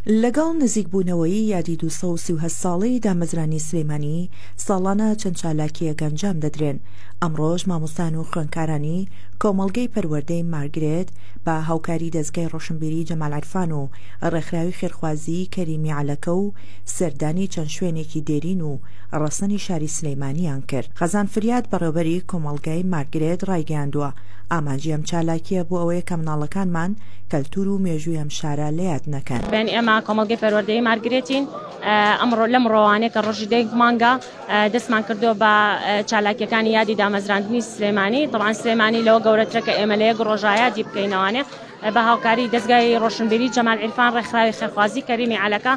لەگەڵ نزیکبوونەوەی یادی 238 ساڵەی دامەزرانی سلێمانی، ساڵانە چەند چالاکییەک ئەنجام دەدرێن، ئەمڕۆش مامۆستایان و خوێندکارانی کۆمەڵگەی پەروەردەی مارگرێت بە هاوکاری دەزگای ڕۆشنبیری جەمال عیرفان و ڕێکخراوی خێرخوازیی کەریمی عەلەکە و سەردانی چەند شوێنێکی دێرین و ڕەسەنی شاری سلێمانیان کرد. خەزان فریاد بەڕێوبەری کۆمەڵگای مارگرێت ڕایگەیاندووە، ئامانجی ئەم چالاکییە بۆ ئەوەیە کە منداڵەکانمان کەلتور و مێژووی ئەم شارە لەیاد نەکەن. بێن ئێمە کۆمەڵگەی پەروەردەیی مارگرێتین، ئەمڕۆ لەم ڕۆوانەیە کە ڕۆژی دەیەک مانگە دەستمان کردووە بە چالاکیەکانی یادی دامەزراندنی سلێمانی تەبعەن سلێمانی لەوە گەورەترە کە ئێمە لە یەک ڕۆژا یادی بکەینەوانێ بە هاوکاری دەزگای ڕۆشنبیری جەمال عیرفان ڕێکخراوی خێرخوازی کەریمی عەلەکە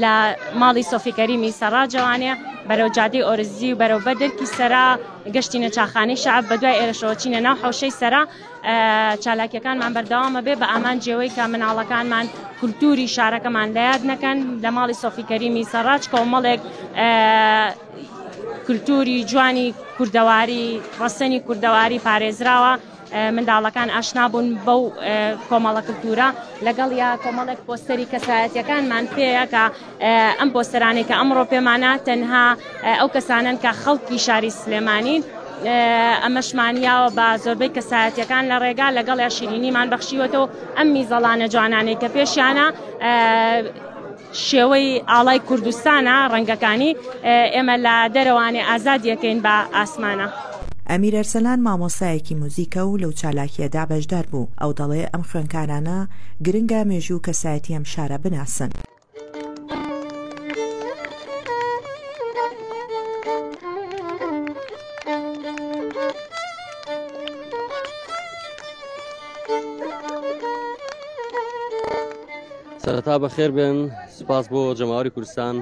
لە ماڵی سۆفی کەریمی سەرا جوانێ بەرەو جادەی ئۆرزی و بەرەو بەدرکی سەرا گەشتینە چاخانەی شەعب بە دوای ئێرەشەوە چینە ناو حەوشەی سەرا چالاکیەکانمان بەردەوامە بێ بە ئامانجیەوەی کە مناڵەکانمان کولتوری شارەکەمان لە یاد نەکەن لە ماڵی سۆفی کەریمی سەڕاج کۆمەڵێک کولتوری جوانی کوردەواری ڕەسەنی کوردەواری پارێزراوە منداڵەکان ئاشنا بوون بەو کۆمەڵە کللتورە لەگەڵ یا کۆمەڵێک پۆستەری کەسایەتەکانمان پێیە کە ئەم پۆستەرانەی کە ئەمڕۆ پێمانە تەنها ئەو کەسانەن کە خەڵکی شاری سلێمانین ئەمەشمان یاوە بە زۆربەی کەسایەتیەکان لە ڕێگا لەگەڵ یا شیرینیمان بەخشیوەتەوە ئەم میزەڵانە جوانانەی کە پێشیانە شێوەی ئاڵای کوردستانە ڕەنگەکانی ئێمە لە دەرەوانێ ئازادیەکەین بە ئاسمانە. ئەمیر ئەرسەلان مامۆستایەکی موزیکە و لەو چالاکییەدا بەشدار بوو، ئەو دەڵێ ئەم خوێندکارانە گرنگە مێژوو و کەسایەتی ئەم شارە بناسن. سەرەتا بەخێر بێن سپاس بۆ جەماوەری کوردستان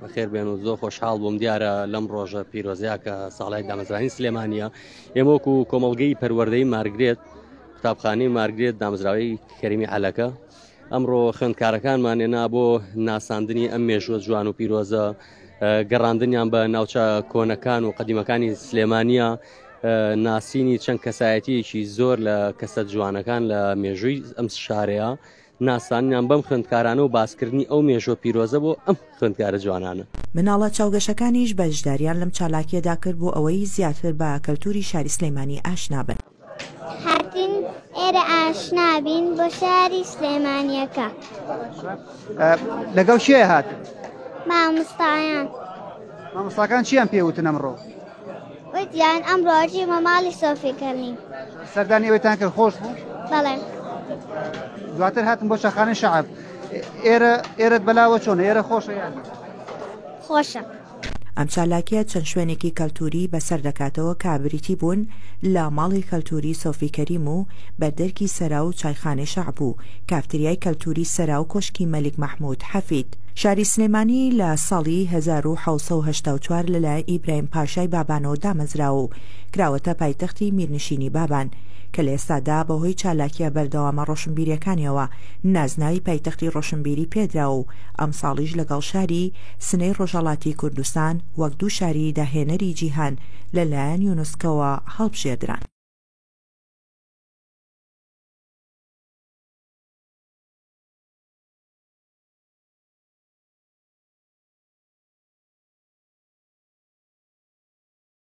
بەخێر بێن و زۆر خۆشحاڵ بووم دیارە لەم ڕۆژە پیرۆزەیە کە ساڵای دامەزرانی سلێمانە ئێمە وەکو کۆمەڵگەی پەروەردەی مارگرێت قوتابخانەی مارگرێت دامەزراوەی کەریمی عەلەکە ئەمڕۆ خوێندکارەکانمان هێنا بۆ ناساندنی ئەم مێژووە جوان و پیرۆزە گەڕاندنیان بە ناوچە کۆنەکان و قەدیمەکانی سلێمانە ناسینی چەند کەسایەتیەکی زۆر لە کەسە جوانەکان لە مێژووی ئەم شارەیە ناسانیان بەم خوێندکارانە و باسکردنی ئەو مێژوە پیرۆزە بۆ ئەم خوێندکارە جوانانە. مناڵە چاوگەشەکانیش بەشداریان لەم چالاکیەدا کرد بۆ ئەوەی زیاتر بە کەلتوری شاری سلێمانی ئاشنا بن. هاتین ئێرە ئاشنا بین بۆ شاری سلێمانیەکە. لەگەڵ کێ هات؟ مامۆستایان. مامۆستاکان چیان پێ وتن ئەمڕۆ؟ وتیان ئەمڕۆ چیمە ماڵی سۆفی کەریم. سەردانی ئەوێتان کرد خۆش بوو؟ بەڵێ. دواتر هاتن بۆ چاخانەی شەعب. ئێرە ئێرەت بەلاوە چۆنە؟ ئێرە خۆشە یان؟ خۆشە. ئەم چالاکییە چەند شوێنێکی کەلتووری بەسەر دەکاتەوە کە بریتی بوون لە ماڵی کەلتووری سۆفی کەریم و بەردەرکی سەرا و چایخانەی شەعب و کافتریای کەلتووری سەرا و کۆشکی مەلیک مەحموود حەفید. شاری سلێمانی لە ساڵی 1784 لەلایەن ئیبراهیم پاشای بابانەوە دامەزراوە و کراوەتە پایتەختی میرنشینی بابان کە لە ئێستادا بەهۆی چالاکییە بەردەوامە ڕۆشنبیرییەکانیەوە نازناوی پایتەختی ڕۆشنبیری پێدراوە و ئەمساڵیش لەگەڵ شاری سنەی ڕۆژهەڵاتی کوردستان وەک دوو شاری داهێنەری جیهان لە لایەن یونسکۆوە هەڵبژێردران.